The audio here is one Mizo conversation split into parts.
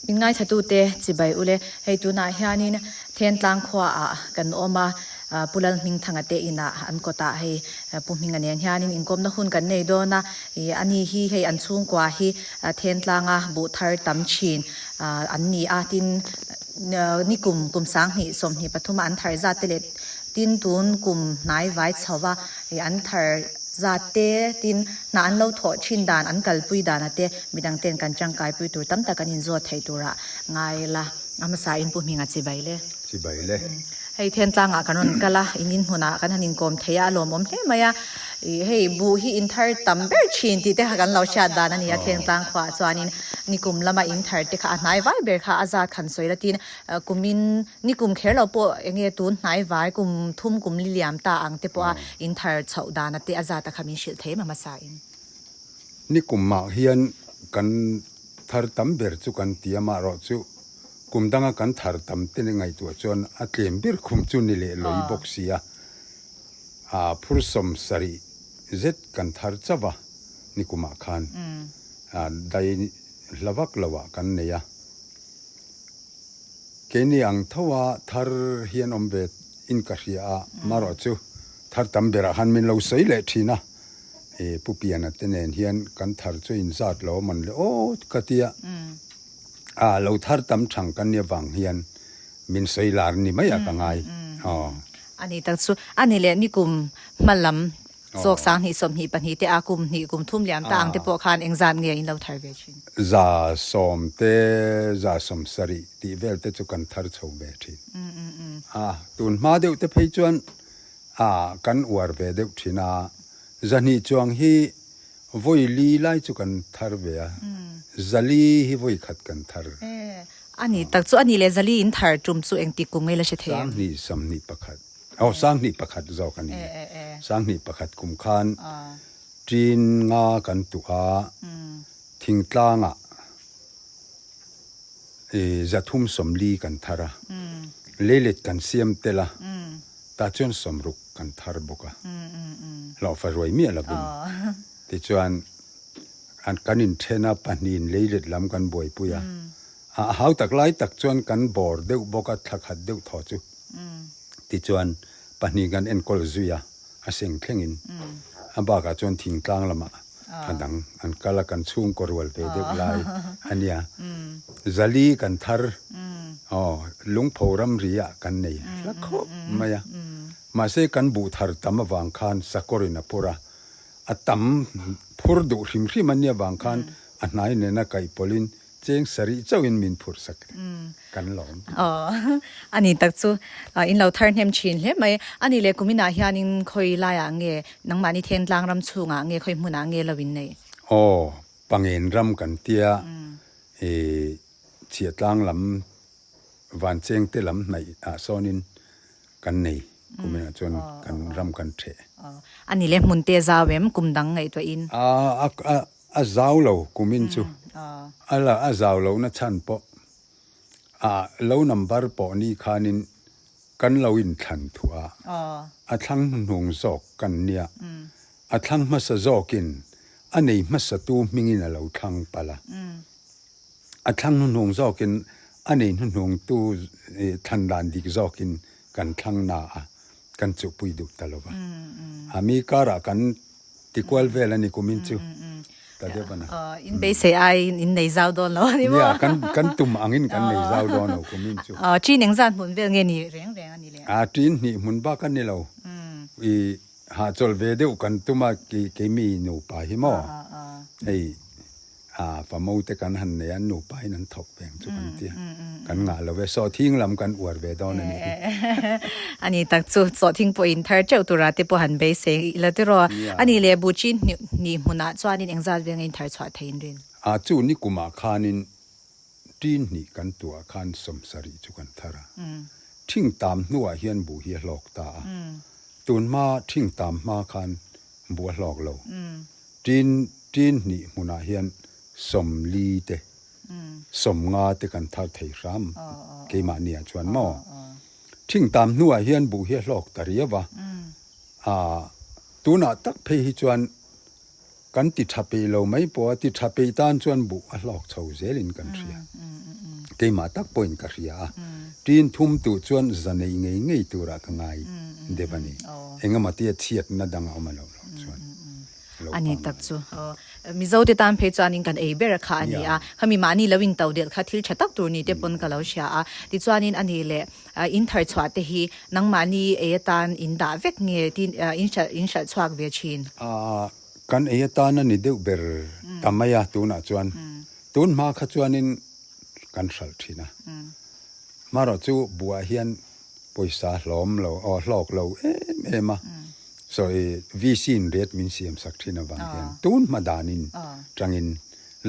Min ngaithlatute chibai ule, hei tunah hianin Thentlang khuaah kan awm a, Pu Lalhmingthanga te inah an kawtah hei Pu Hminga nen hianin inkawmna hun kan nei dawn a, ih ani hi hei an chhungkua hi Thentlanga buh thar tam thin an ni a, tin nikum kum 2023 a an thar zat te leh tin tun kum hnai vai chho va ih an thar zat te tin hna an lo thawh thin dan an kalpui dan a te midang ten kan tangkaipui tur tam tak an inzawt theih turah ngai la a hmasa in Pu Hminga chibai le. Chibai le. Hei Thentlang ah kan rawn kal a, in inhmun ah kan han inkawm thei a, a lawmawm hle mai a. Ih hei buh hi in thar tam ber thin tih te kha kan lo hriat dan a ni a, Thentlang khuaah chuanin nikum lama in thar te kha a hnai vai ber kha a zat khan sawi la tin kumin nikum kher lo pawh eng nge tun hnai vai kum thum kum li liam ta ang te pawha in thar chhoh dan a te a zat a kha min hrilh thei em a hmasa in. Nikum mah hian kan thar tam ber chu kan ti a, maherawh chu kum danga kan thar tam te ngaihtuah chuan a tlem ber khum chu ni leh lawih bawk si a, aa phur 70 zet kan thar chauh a nikumah khan aa dai hla vak lo ah kan nei a. Keini ang tho a thar hian awm ve in ka hria a, maherawh chu thar tam berah khan min lo sawi leh thin a. E Pu Piana te nen hian kan thar chu in zat lo a man le aw ka tia. A lo thar tam thang kan nia vang hian min sawi lar ni mai a ka ngai. Aw. A ni tak chu a ni leh nikum hma lam zawk 2022 te a kum hnih kum thum liam ta ang te pawh khan engzat nge in lo thar ve thin? 100 te 70 tih vel te chu kan thar chho ve thin. A tun hma deuh te phei chuan A kan uar ve deuh thin a, 200 chuang hi vawi li lai chu kan thar ve a, 400 hi vawi khat kan thar. A ni tak chu a ni leh 400 in thar tum chu engtik kum ngei la hre thei em? 2021, aw 21 zawk a ni e, 21 kum khan ṭin nga kan tuh a, thingtlangah 340 kan thar a, leilet kan siam tel a, Tah chuan 60 kan thar bawk a, hlawhfa ruai miah lovin. Tichuan kan inthen a, pahnihin leilet lam kan buaipui a, a hau tak lai tak chuan kan bawr deuh bawk a, thla khat deuh thaw chu. Tichuan pahnih kan enkawl zui a, a seng thlengin. A bakah chuan thingtlang lamah a dang an kal a, kan chhungkaw rual ve deuh lai a nia. 400 kan thar aw lungpho ramri ah kan nei hla khawp mai a. Mahse kan buh thar tam avang khan sakawrin a phur a, a tam phur duh hrim hrim a nia vang khan a hnai nena kaih pawlhin Cheng sarih chauhin min phurh sak kan lawm. Aw, a ni tak chu in lo thar hnem thin hle mai. A ni leh kuminah hianin khawi laiah nge nangmahni Thentlang ram chhungah nge khawi hmunah nge lo in neih? Aw, Pangen ram kan tia i Chhiahtlang lam Vanchengte lam hnaih ah sawnin kan nei kuminah chuan kan ram kan theh. A ni leh hmun te zau em kum dang ngaihtuah in? A A zau lo kumin chu a la a zau lohna chhan pawh a lo number pawh ni khanin kan lo inthlan thuah a thlang hnuhnung zawk kan nia, a thlang hmasa zawkin a nei hmasatu hmingin a lo thlang palh a, a thlang hnuhnung zawkin a nei hnuhnungtu thlan dan dik zawkin kan thlang na a, kan chuhpui duh ta lo va. A mi karah kan Tikual vel a ni kumin chu ta deuh a na. In beisei aiin in nei zau dawn lo a ni maw? Nia, kan kan tum angin kan nei zau dawn lo kumin chu. Ṭin engzat hmun vel nge ni reng reng a ni le? A ṭin hnih hmun bak a ni lo. I hahchawlh ve deuh kan tum a keimi nupa hi maw? Hei. A famo te kan han nei a, an nupa in an thawk ve ang chu kan tia. Kan ngah lo ve, sawhthing lam kan uar ve dawn a nih hi. A ni tak chu, sawhthing pawh in thar teuh tura te pawh han beisei ila tiraw. A ni leh Buchin hnih hmunah chuanin engzat veng in thar chhuah thei in rin? A chu nikumah khanin ṭin hnih kan tuah khan 70 chu kan thar a. Ṭhing tam hnuah hian buh hi a hlawk ta a. Tunhma ṭhing tam hma khan buh a hlawk lo. Tin, tin hnih hmunah hian 40 te, 50 te kan thar thei hram keimahniah chuan maw? Thing tam hnuah hian buh hi a hlawk ta riau a, aa tunah tak phei hi chuan kan ti tha peih lo mai pawh a, ti tha peih tan chuan buh a hlawk chho zelin kan hria. Keimah tak pawhin ka hria a, ṭin thum tuh chuan za nei ngei ngei turah ka ngai deuh a ni. Engemaw tia chhiatna dang a awm a loh loh chuan lo A ni pangngai. tak chu. Mizo te tan phei chuanin kan ei ber kha a ni a, khami mahni lo in to delh kha thil tha tak tur ni te pawn ka lo hria a. Tichuanin a ni leh in thar chhuah te hi nangmahni ei atan in dah vek nge tin in hralh in hralh chhuak ve thin? Kan ei atan a ni deuh ber ta mai a tunah chuan. Tun hma kha chuanin kan hralh thin a. Marawh chu buah hian pawisa hlawm lo aw hlawk lo em em a. Sawi VC in rate min siam sak thin avang hian tun hma danin tangin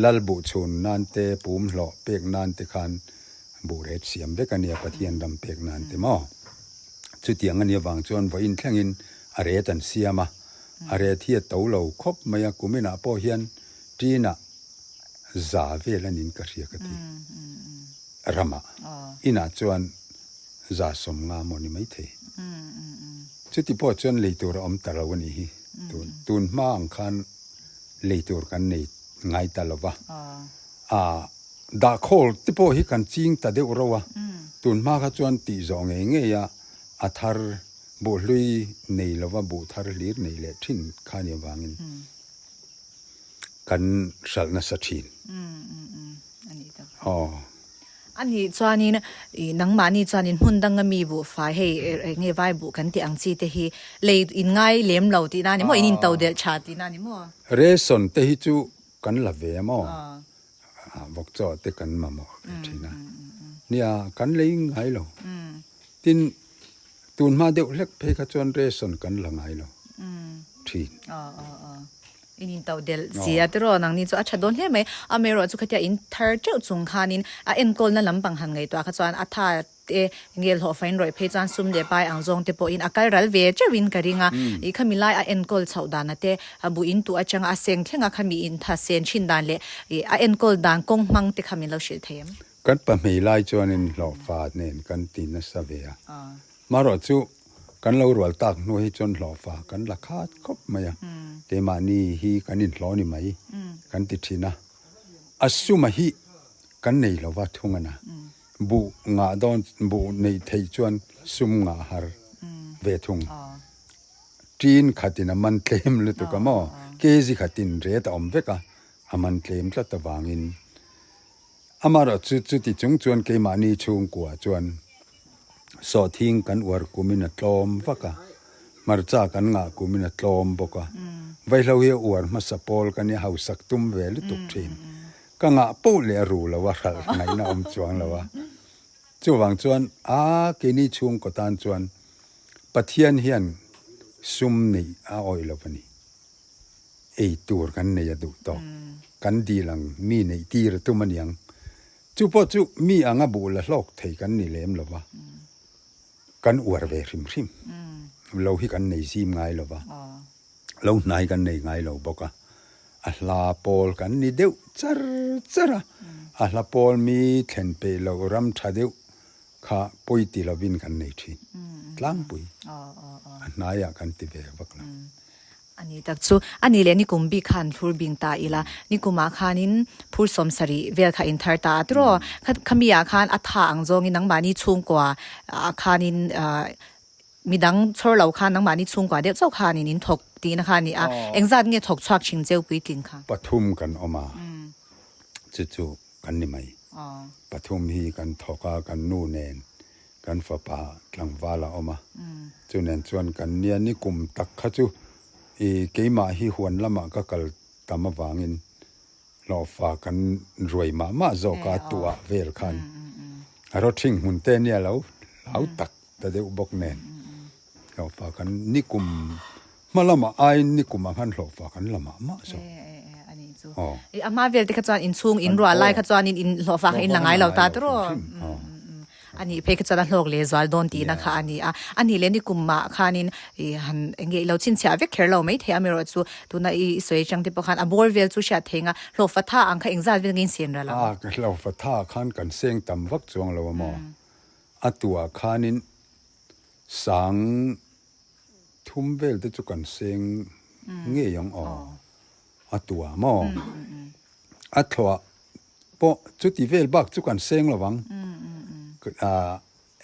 lal buh chhun nan te pum hlawh pek nan te khan buh rate siam vek a nia Pathian ram pek nan te maw. Chutiang a nih avang chuan vawiin thlengin a rate an siam a. A rate hi a to lo khawp mai a kuminah pawh hian Ṭinah za vel a nin ka hria ka ti. Ramah inah chuan za 50 maw ni maithei. Chuti pawh chuan lei tur a awm ta lo a nih hi. Tun tun hma ang khan lei tur kan nei ngai ta lo va. Aa dahkhawl te pawh hi kan ching ta deuh rauh a. Tun hma kha chuan tih zawh ngei ngei a a thar buhhlui nei lova buh thar hlir nei leh thin kha nih avangin. Kan hralh nasa thin. Aw. A nih chuanin i nangmahni chuanin hmun danga mi buhfai hei eng nge vai buh kan tih ang chi te hi lei in ngai lem lo tihna a ni maw? In in to delh tha tihna a ni maw? Ration te hi chu kan la ve a maw? Vawk chaw te kan mamawh ve thin a. Nia kan lei ngai lo. Tin Tun hma deuh hlek phei kha chuan ration kan la ngai lo thin. Aw aw aw. In in to delh si a tiraw nangni chu a tha dawn hle mai. Amaherawh chu khatia in thar teuh chung khanin a enkawlna lampang han ngaihtuah kha chuan a tha te nge hlawhfa in rawih phei chuan sum leh pai ang zawng te pawhin a kal ral ve teuhin ka ring a. Ih khami lai a enkawl chhoh dana te a bu in tuh atanga a seng thleng a khami in tha sen thin dan leh ih a enkawl dan kawng hmang te kha min lo hrilh thei em? Kan pahmei lai chuanin hlawhfa nen kan ti nasa ve a. Marawh chu kan lo rual tak hnu hi chuan hlawhfa kan la khat khawp mai a. Keimahni hi kan inhlawh ni mai kan ti thin a. A suma hi kan nei lova thung a na. Buh ngah dawn buh neih theih chuan sum ngah har ve thung. Tin khatin a man tlem lutuk a maw? Kg khatin ret a awm vek a, a man tlem tlat avangin. Amaherawh chu chuti chung chuan keimahni chhungkua chuan sawhthing kan uar kumin a tlawm vak a, hmarcha kan ngah kumin a tlawm bawk a, vaihlo hi a uar hmasa pawl kan i hausak tum ve lutuk thin. Ka ngah poh leh a ru lo a, hralh ngaihna awm chuang lo a. Chuvang chuan a keini chhungkaw tan chuan Pathian hian sum neih a awih lo a ni. Ei tur kan nei a duh tawk. Kan dil ang mi neih tir a tum a niang. Chu pawh chu mi anga buh la hlawk thei kan ni lem lo va, kan uar ve hrim hrim. Lo hi kan nei zim ngai lo va, lo hnai kan nei ngai lo bawk a. A hla pawl kan ni deuh char char a, a hla pawl mi thlen peih loh ram tha deuh kha pawi ti lovin kan nei thin. Tlangpui a hnaiah kan ti ve vak lo. A ni tak chu, a ni leh nikum bik khan thlur bing ta ila, nikumah khanin phur 70 vel kha in thar ta a tiraw? Khami ah khan a tha ang zawngin nangmahni chhungkua ah khanin midang chhawr lo khan nangmahni chhungkua deuh chauh khanin in thawk tihna kha a ni a, engzat nge thawk chhuak thin cheu puitling kha? Pathum kan awm a, chu chu kan ni mai. Pathum hi kan thawk a, kan nu nen Kan fapa tlangval a awm a, chu nen chuan kan nia ni kum tak kha chu i keimah hi huan lamah ka kal tam avangin hlawhfa kan ruai mah mah zawk a, tuah vel khan a rawthing hmun te nia lo hlau tak ta deuh bawk nen hlawhfa kan ni kum Hma lamah aiin nikumah khan hlawhfa kan la mah mah zawk. Aw. A hma vel te kha chuan inchhung in ruah lai kha chuanin in hlawhfa kha in la ngai lo ta tiraw? A nih phei kha chuan a hlawk leh zual dawn tihna kha a ni a. A nih leh nikumah khanin i han eng nge i lo chhinchhiah vek kher lo maithei a amaherawh chu tuna i sawi atang te pawh khan a bawr vel chu hriat thei anga hlawhfa tha ang kha engzat vel nge in sen ral ang? A hlawhfa tha khan kan seng tam vak chuang lo a maw? A tuah khanin sang Thum vel te chu kan seng ngei ang aw, a tua maw? A thluah pawh chuti vel bak chu kan seng lo vang.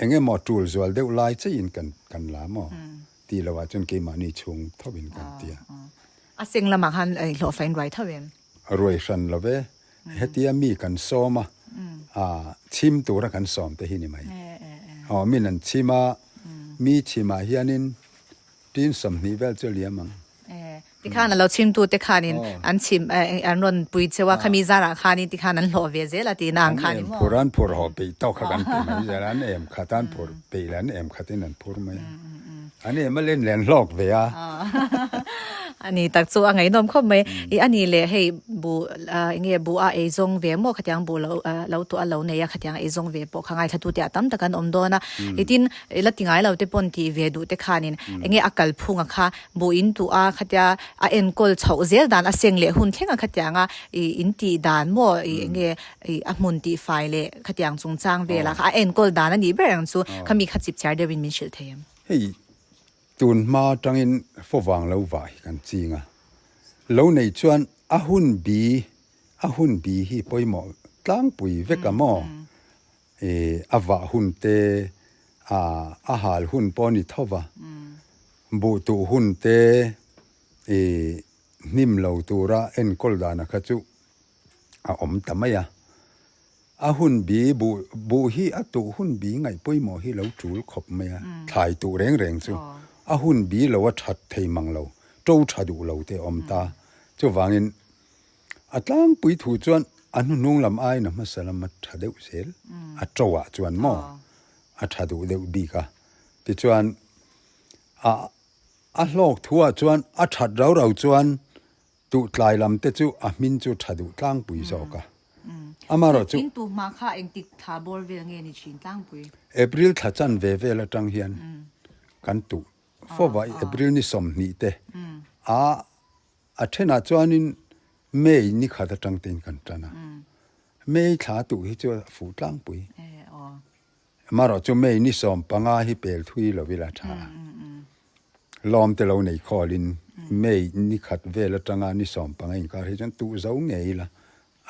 Eng emaw tul zual deuh lai cheiin kan kan la maw tih loh ah chuan keimahni chhung tho in kan ti a. A seng lamah khan hlawhfa in ruai tho em? Ruai hran lo ve. Hetia mi kan sawm a, chhim tura kan sawm te hi ni mai. Aw min an chhim a, mi chhimah hianin Tin 20 vel chu a liam ang. Tikhan a lo chhimtu te khanin an chhim an rawn pui cheu a, khami zarah khanin tikhan an hlawh ve zel a tihna ang khan ni maw? An em phur an phur haw peih tawk kha kan ti mai zel a, an em khat a an phur peih leh an em khatin an phur mai a. An em a len leh an hlawk ve a. A ni tak chu a ngaihnawm khawp mai. I a ni leh hei bu enge bu a ei zawng ve maw khatiang bu lo lo tuah lo nei a khatiang ei zawng ve pawh kha ngaithla tu te ah tam tak an awm dawn a. I tin I la ti ngai lo te pawn tih ve duh te khanin enge a kalphunga kha buh in tuh a khatia a enkawl chhoh zel dan a seng leh hun thleng a khatianga i in tih dan maw i enge i a hmun tih fai leh khatiang chungchang vela kha a enkawl dan a nih ber ang chu khami kha chip chiar deuhin min hrilh thei em. Hei tun hma atangin fawvang lo vah hi kan ching a, lo nei chuan a hun bi a hun bi hi pawimawh tlangpui vek a maw? I a vah hun te, a a hal hun pawh a ni tho va, buh tuh hun te i hnim lo tura enkawl dana kha chu a awm ta mai a. A hun bi buh buh hi a tuh hun bi ngaih pawimawh hi lo tul khawp mai a, thlai tuh reng reng chu a hun bi lo a that thei mang lo, to tha duh lo te a awm ta. Chuvangin A tlangpui thu chuan a hnuhnung lam aiin a hmasa lam a tha deuh zel, a to ah chuan maw a tha duh deuh bik a. Tichuan a a hlawk thu ah chuan a that rau rau chuan tuh tlai lam te chu a hmin chu tha duh tlangpui zawk a. Amaherawhchu. In tuh hma kha engtik thla bawr vel nge ni thin tlangpui? April thla chan ve vel atang hian kan tuh fo va, April ni 20 te a A thenah chuanin May ni khat atang tein kan tan a. May thla tuh hi chu a fuh tlangpui. Amaherawh chu May ni 15 hi pel thui lo ila tha a. Lawm te lo nei khawlin May ni khat vel atanga ni 15 inkar hi chuan tuh zo ngei ila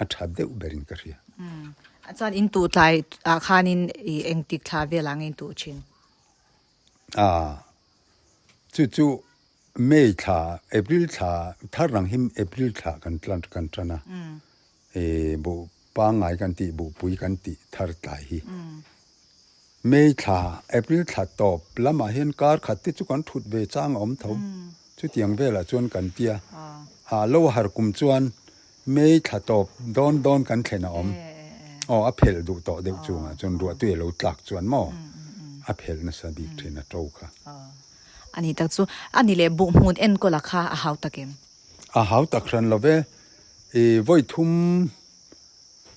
a tha deuh berin ka hria. Chuan in tuh tlai ah khanin i engtik thla velah nge in tuh thin? A, chu chu May thla, April thla, thar rang hi April thla kan tlan kan tan a, e buh pangngai kan tih buhpui kan tih thar tlai hi. May thla, April thla tawp lamah hian kar khat te chu kan thut ve chang a awm tho. Chutiang velah chuan kan tia. A lo har kum chuan May thla tawp dawn dawn kan thlen a awm. Aw a phelh duh tawh deuh chungah chuan ruahtui a lo tlak chuan maw a phelh nasa bik thin a to kha. A ni tak chu a ni leh buh hmun enkawl a kha a hau tak em? A hau tak hran lo ve. I vawi thum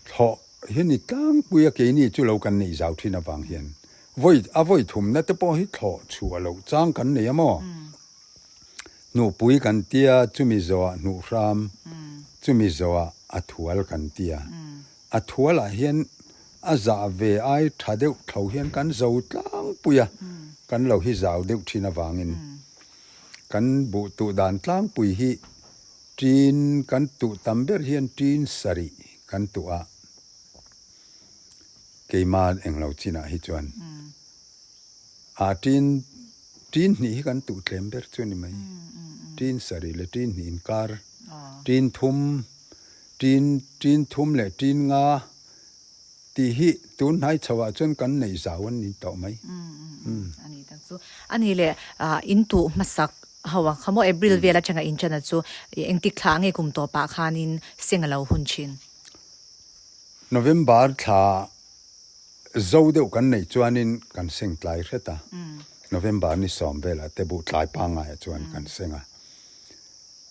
thlawh hi ni tlangpui a keini chu lo kan neih zau thin avang hian vawi a vawi thumna te pawh hi thlawh chhuah loh chang kan nei a maw? Hnuhpui kan tia chumi zawhah hnuhhram, chumi zawhah a thual kan tia. A thualah hian a zah ve ai tha deuh thlo hian kan zo tlangpui a, kan lo hi zau deuh thin avangin kan buh tuh dan tlangpui hi tin kan tuh tam ber hian tin sarih kan tuh a, keima englo chinah hi chuan a tin Tin hnih hi kan tuh tlem ber chu a ni mai. Tin sarih leh tin hnih inkar, tin thum, tin tin thum leh tin nga tih hi tun hnai chho ah chuan kan neih zau an ni tawh mai. A ni tak chu. A ni leh in tuh hmasak ho ang kha maw April vel atanga in chana chu engtik thla nge kum tawpah khanin seng a lo hun thin? November thla Zo deuh kan neih chuanin kan seng tlai hret a, November ni 10 velah te buh tlai pangaiah chuan kan seng a,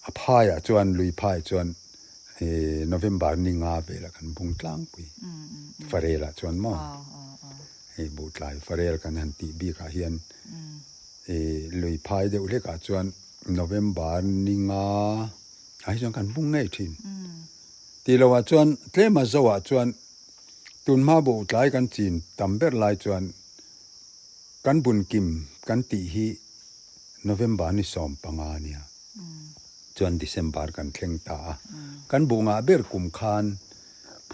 a phaiah chuan lui phaiah chuan November ni 5 velah kan bung tlangpui Farelah chuan maw hei buh tlai Farel kan han tih bikah hian lui phai deuh hlekah chuan November ni 5 ah hi chuan kan bung ngei thin. Tih lohah chuan tlema zoah chuan Tunhma buh tlai kan chin tam ber lai chuan kan bun kim kan tih hi November ni 15 a nia. Chuan December kan thleng ta a. Kan buh ngah ber kum khan.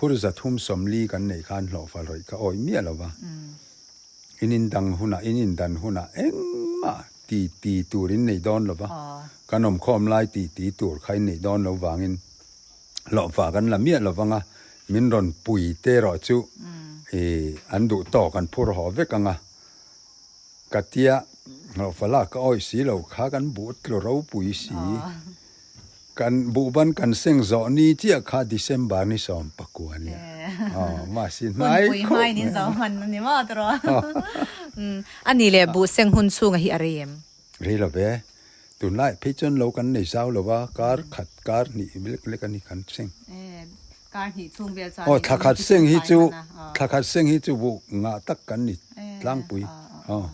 Phur 340 kan neih khan hlawhfa rawih ka awih miah lo va. In indang hunah, in indan hunah engmah ti ti tur in nei dawn lo va. Kan awmkhawm lai ti ti tur kha in neih dawn lo vangin hlawhfa kan la miah lo vang a, min rawn pui te erawh chu ih an duh tawk an phur haw vek ang a. Ka tia hlawhfa lak ka awih si lo kha kan buh tlu ropui si. Kan buhban kan seng zawh ni chiah kha December ni 19 nia. Aw, mahse hnai Hunpui hmain in zo hman a ni maw tawh. A ni leh buh seng hun chhunga hi a rei em? Rei lo ve. Tunlai phei chuan lo kan nei zau lo va, kar khat kar hnih lek lek a ni kan seng. Kar hnih chhung vel chuan Aw, thla khat seng hi chu, thla khat seng hi chu buh ngah tak kan ni tlangpui. Aw.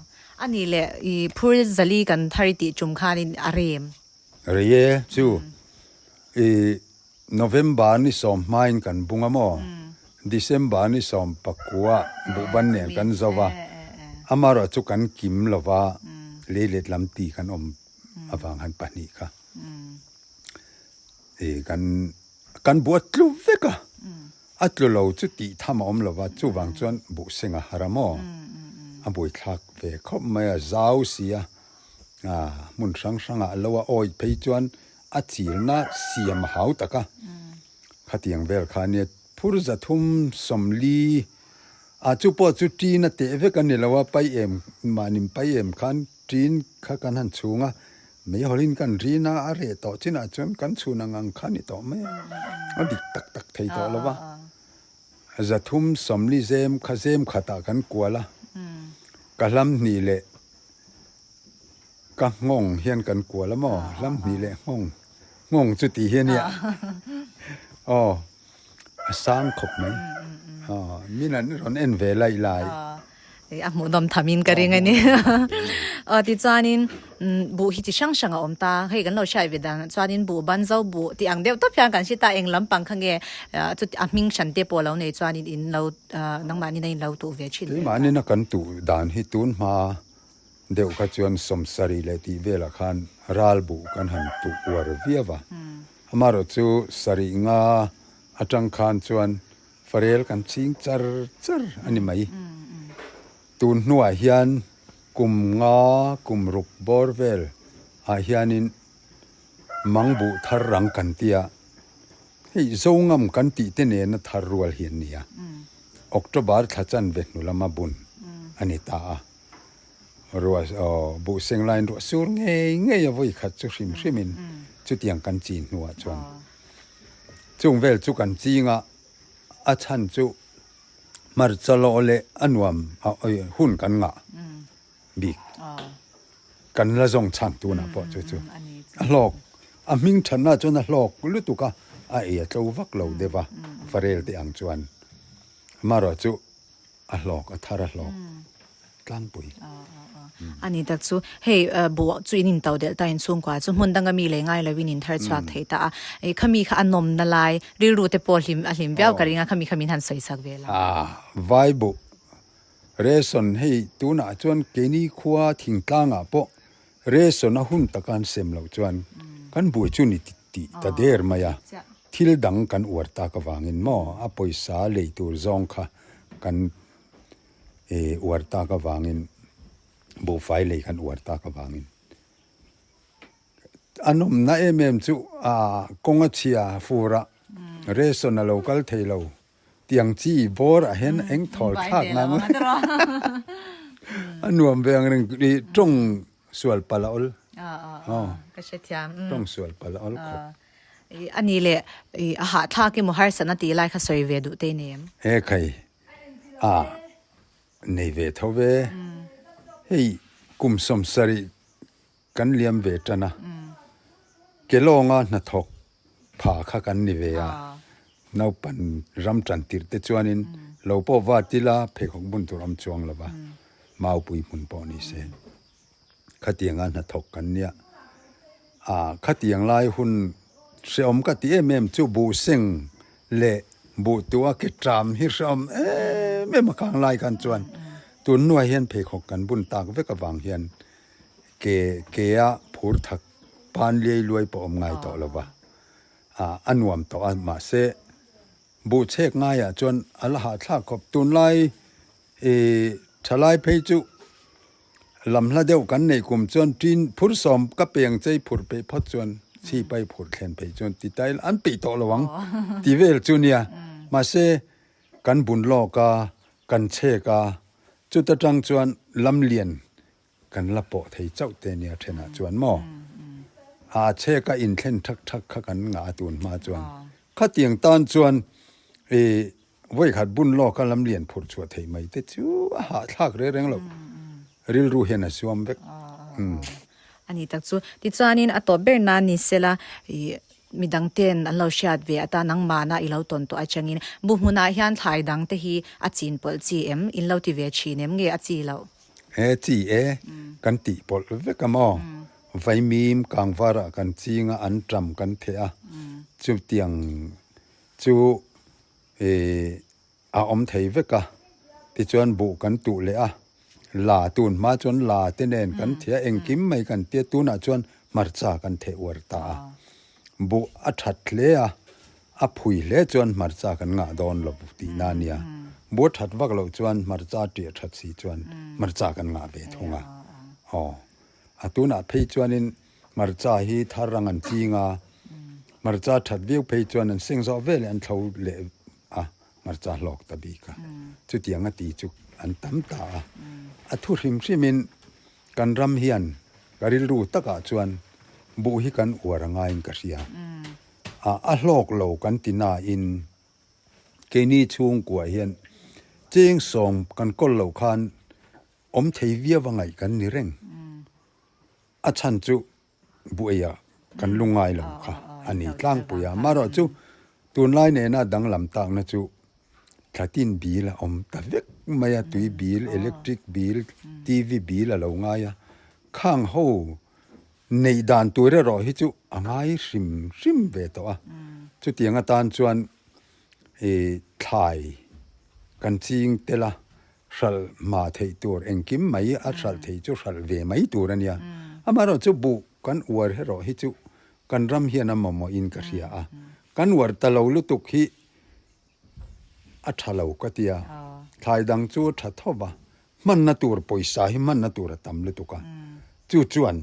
A ni leh i phur zali kan thar i tih tum khanin a rei em? Rei e, chu i November ni sawm hmain kan bung a maw? December ni 19 buhban nen kan zo va, amaherawh chu kan kim lo va, leilet lam ti kan awm avang han pahnih kha i kan kan buh a tlu vek a, a tlu lo chu tih tham a awm lo va, chuvang chuan buh seng a har a maw? A buaithlak ve khawp mai a, zau si a. Hmun hrang hrangah lo a awih phei chuan a chilna siam a hau tak a, khatiang vel kha ania phur 340 ah chu pawh chu ṭin a teh vek a ni lo a, pai em mahni pai em khan ṭin kha kan han chhung a, meihawlin kan rin a, a reh tawh chinah chuan kan chhun ang ang kha a ni tawh mai a, a dik tak tak thei tawh lo va. 340 zem kha zem khatah kan kual a, ka hlam hnih leh Ka nghawng hian kan kual a maw? Hlam hnih leh nghawng, nghawng chu tih hi a nia. Aw, a sang khawp mai. Aw, min an rawn en ve laih lai. A hmuhnawm thamin ka ring a ni. Aw, tichuanin buh hi chi hrang hrang a awm ta. Hei kan lo hriat ve dan chuanin buh ban zo buh tih ang deuh tawp hian kan hre ta. Eng lampang kha nge chuti a hming hran te pawh lo nei chuanin in lo nangmahni in lo tuh ve thin. Keimahni kan tuh dan hi tun hma Deuh kha chuan 70 leh tih velah khan ral buh kan han tuh uar viau a. Amaherawh chu sarih nga atang khan chuan farel kan ching char char a ni mai. Tun hnuah hian kum nga kum ruk bawr vel ah hianin mang buh thar rang kan ti a, hei Zongam kan tih te nena thar rual hi an ni a. October thla chanve hnu lama bun a ni ta a. Ruah aw buh seng laiin ruah sur ngei ngei a vawi khat chu hrim hrimin chutiang kan chin hnuah chuan chung vel chu kan ching a, a chhan chu hmarcha lawh leh a nuam a hun kan ngah bik kan la zawng chhan tunah pawh chu chu a hlawk a hming thatna chuan a hlawk lutuk a, a ei a tlo vak lo deuh a farel te ang chuan amaherawh chu a hlawk a thar a hlawk tlangpui. A ni tak chu hei buh chu in in to delh ta in chhungkua chu hmun danga mi lei ngai lo in in thar chhuak thei ta a, khami kha a nawmna lai rilru te pawh hlim a hlim viau ka ring a khami kha min han sawi sak ve la. Vai buh ration hei tunah chuan keini khua thingtlangah pawh ration a hun taka an sem loh chuan kan buai chu ni tih ta der mai a, thil dang kan uar tak avangin maw a pawisa lei tur zawng kha kan uar tak avangin buhfai lei kan uar tak avangin a nawmna em em chu kawng a chhia fur a ration a lo kal thei lo tiang chi bawr ah hian eng thawl thlak nan a nuam ve ang reng tawng sual palh a awl. Ka hrethiam. Tawng sual palh a awl khawp. A ni leh a hahthlak emaw harsatna tih lai kha sawi ve duh te nei em? He khai a nei ve tho ve. Hei kum 70 kan liam ve tan a. Kelawnga hnathawk pha kha kan ni ve a. Naupan ram tan tirh te chuanin lo pawh va tila pheikhawk bun tur awm chuang lo va. Maupui hmun pawh ni se. Khatianga hnathawk kan nia. Ah, khatiang lai hun hrehawm ka ti em em chu buh seng leh buh tua ke ṭam hi hrehawm em em a kang lai khan chuan tun hnuai hian pheikhawk kan bun tak vek avang hian ke ke a phur thak pan liai luai pawh awm ngai tawh lo va. Ah, a nuam tawh a, mahse. Buhchhek ngaiah chuan a la hahthlak khawp. Tunlai ih thalai phei chu lam hla deuh kan neih kum chuan tin phur sawm ka peng chei phur peih phawt chuan chhi pai phur thlen phei chuan ti ta ila an peih tawh lo ang ti vel chu nia. Mahse kan bun lawk a, kan chhek a, chuta tang chuan lamlian Kan la pawh thei chauh te nia thenah chuan maw? A chheka inthlen thak thak kha kan ngah a tun hma chuan. Khatiang tan chuan i vawikhat bun lawka lam lian phurh chhuah theih mai te chu a hahthlak reng reng lo. Rilru hian a suam vek. A ni tak chu. Tichuanin a tawp ber nan ni sela i midang ten an lo hriat ve atan nangmahna i lo tawn tawh atangin bu hmunah hian thlai dang te hi a chin pawlh chi em? In lo ti ve thin em nge a chi loh? He chi e, kan tih pawlh vek a maw? Vaimim kangvarah kan ching a, an ṭam kan theh a, chutiang chu ih a awm thei vek a. Tichuan buh kan tuh leh a, la tun hma chuan la te nen kan theh a, engkim mai kan tia, tunah chuan hmarcha kan theh uar ta a. Buh a that hle a, a phui hle chuan hmarcha kan ngah dawn lo tihna a nia. Buh a that vak loh chuan hmarcha ṭiah that si chuan hmarcha kan ngah ve thung a. Aw, a tunah phei chuanin hmarcha hi thar ang an ching a, hmarcha that viau phei chuan an seng zawh veleh an thlo leh a, hmarcha hlawk ta bik a. Chutiang a ti chu an tam ta a. A thu hrim hrimin Kan ram hian ka rilru takah chuan buh hi kan uar a ngaiin ka hria. A a hlawk lo kan ti nain keini chhungkua hian cheng sawm kan kawl loh khan awm thei viau a ngaih kan ni reng. A chhan chu buaia kan lu ngai lo kha a ni tlangpui a. Amaherawhchu tunlai nena danglam takna chu thlatin bil a awm ta vek mai a, tui bil, electric bil, TV bil a lo ngai a. Khang ho neih dan tur erawh hi chu a ngai hrim hrim ve tawh a. Chutiang atan chuan ih thlai kan ching tel a, hralh hma theih tur engkim mai a hralh theih chu hralh ve mai tur a nia. Amaherawhchu buh kan uar erawh hi chu kan ram hian a mamawhin ka hria a, kan uar ta lo lutuk hi a tha lo ka ti a, thlai dang chu a tha tho va, hmanna tur pawisa hi hmanna tur a tam lutuk a, chu chuan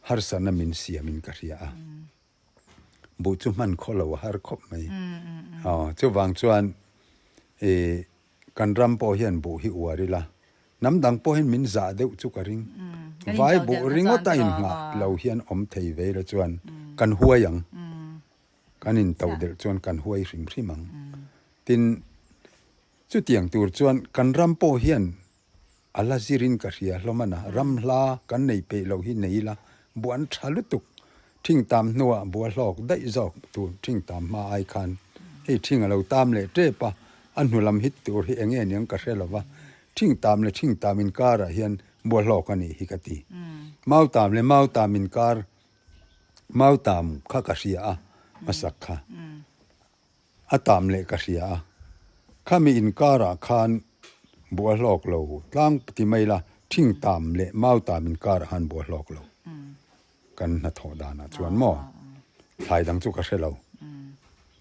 harsatna min siamin ka hria a. Buh chu hman khaw lo a har khawp mai. Aw, chuvang chuan ih kan ram pawh hian buh hi uar ila, hnam dang pawh hian min zah deuh chu ka ring. Vai buh ringawt a inngah lo hian awm thei ve ila chuan kan huai ang. Kan into delh chuan kan huai hrim hrim ang. Tin, chutiang tur chuan kan ram pawh hian A la zirin ka hria hlawm a na. Ram hla kan nei peih loh hi nei ila buan tha lutuk. Thing tam hnuah bua hlawk daih zawk tur thing tam hma ai khan hei thing a lo tam leh tep a, a hnu lam hit tur hi enge niang ka hre lova. Thing tam leh thing tam inkarah hian bua hlawk a nih hi ka ti. Mau tam leh mau tam inkar mau tam kha ka hria a hmasak kha. A tam leh ka hria a, khami inkarah khan buah hlawk lo tlang ti mai la, thing tam leh mau tam inkarah khan buah hlawk lo kan hnathawh danah chuan maw thlai dang chu ka hre lo,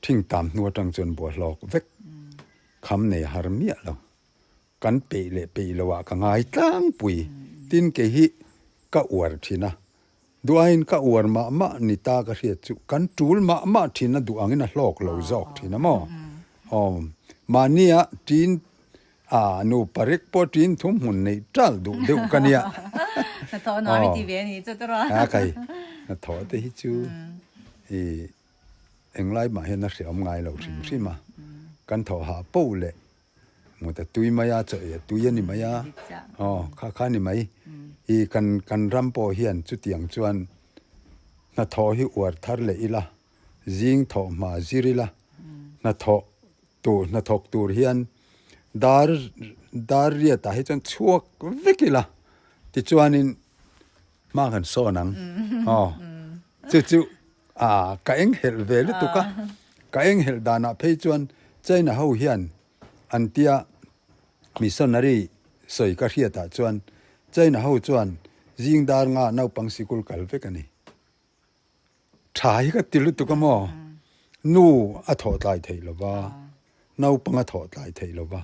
thing tam hnu atang chuan buah hlawk vek kham nei har miah lo, kan peih leh peih loh ah ka ngai tlangpui tin kei hi ka uar thin a. Duhaiin ka uar mah mah ni ta ka hriat chu kan tul mah mah thin a duh angin a hlawk lo zawk thin a maw? Aw, mahnia tin a nu parek pawh tin thum hmun neih tal duh deuh ka nia. Hnathawh nuam i ti ve a ni chu tawrh a. A kai, hnathawh te hi chu i englai mah hian a hreawm ngai lo hrim hrim a, kan thawh hah poh leh Mut a tui mai a, chaw ei a tui a ni mai a, aw kha kha a ni mai. I kan kan ram pawh hian chutiang chuan hnathawh hi uar thar leh ila, zing thawh hma zir ila, hnathawh tur hnathawk tur hian dar dar riatah hi chuan chhuak vek ila tichuanin Hma kan sawn ang. Aw. Chu chu a ka eng helh ve lutuk a. Ka eng helh danah phei chuan China ho hian an tia missionary sawi ka hriatah chuan China ho chuan zing dar nga naupang sikul kal vek a ni. Tha hi ka ti lutuk a maw? Nu a thawh tlai theih lo va, naupang a thawh tlai theih lo va.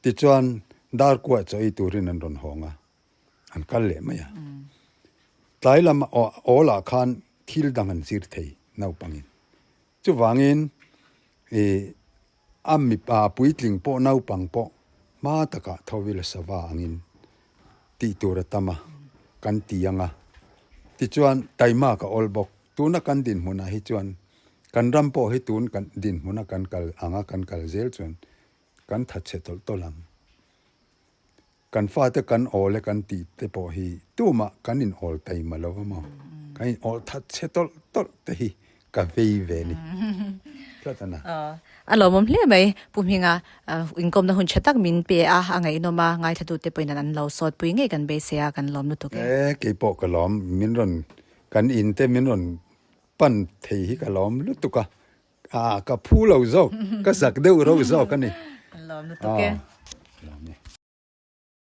Tichuan dar kuah chaw ei turin an rawn hawng a, an kal leh mai a. Tlai lam awl ah khan thil dang an zir thei naupangin. Chuvangin ih a mipa puitling pawh naupang pawh hma takah tho ila sava angin tih tur a tam a, kan ti ang a. Tichuan taima ka awl bawk. Tuna kan dinhmunah hi chuan kan ram pawh hi tun kan dinhmuna kan kal anga kan kal zel chuan kan thatchhe tawlh tawlh ang. Kan fate kan awl e kan tih te pawh hi tumah kan in awl taima lo va maw? Kan in awl that chhe tawlh tawlh te hi ka vei ve ni tlat a na. A lawmawm hle mai Pu Hminga inkawmna hun tha tak min pe a, a ngaihnawm a, ngaithlatute pawhin an lo sawtpui ngei kan beisei a, kan lawm lutuk e. E, keipawh ka lawm, min rawn kan in te min rawn pan thei hi ka lawm lutuk a, Ah, ka phu lo zawk, ka zak deuh reuh zawk a ni. Lawm lutuk e. Lawm e.